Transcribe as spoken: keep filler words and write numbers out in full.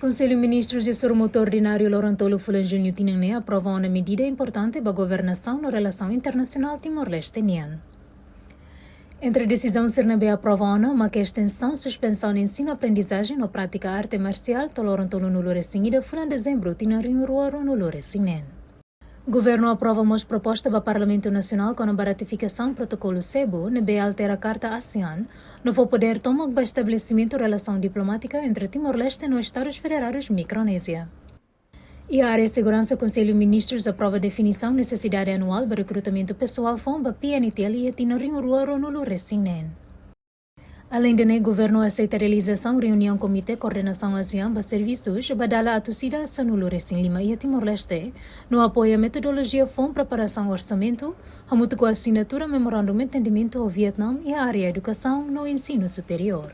Konsellu Ministrus de Sorumutu Ordináriu loron tolu fulan Juñu tinan ne'e aprova ona medida importante ba governasaun no relasaun internasionál Timor-Leste nian. Entre desizaun sira ne'ebé aprova ona, mak estensaun suspensaun ensinu aprendizajen no prátika arte marsiál to'o loron tolunulu-resin-ida fulan Dezembru tinan rihun rua ruanulu-resin-neen. Governu aprova mós proposta ba Parlamentu Nasionál kona-ba ratifikasaun protokolu Cebu, ne'ebé altera Karta ASEAN, no fó podér tomak ba estabelesimentu relasaun diplomátika entre Timor-Leste no Estadus Federadus Mikronézia. Iha área seguransa, Konsellu Ministrus aprova definisaun nesesidade anuál ba rekrutamentu pesoál foun ba P N T L iha tinan rihun rua ruanulu-resin-neen. Aleinde ne'e, governu aseita realizasaun reuniaun Komité Koordenasaun ASEAN ba servisus ba dala atus ida sanulu-resin-lima iha Timor-Leste, no apoia metodolojia foun preparasaun orsamentu, hamutuk ho asinatura memorandum entendimentu ho Vietnam iha área edukasaun no ensinu superiór.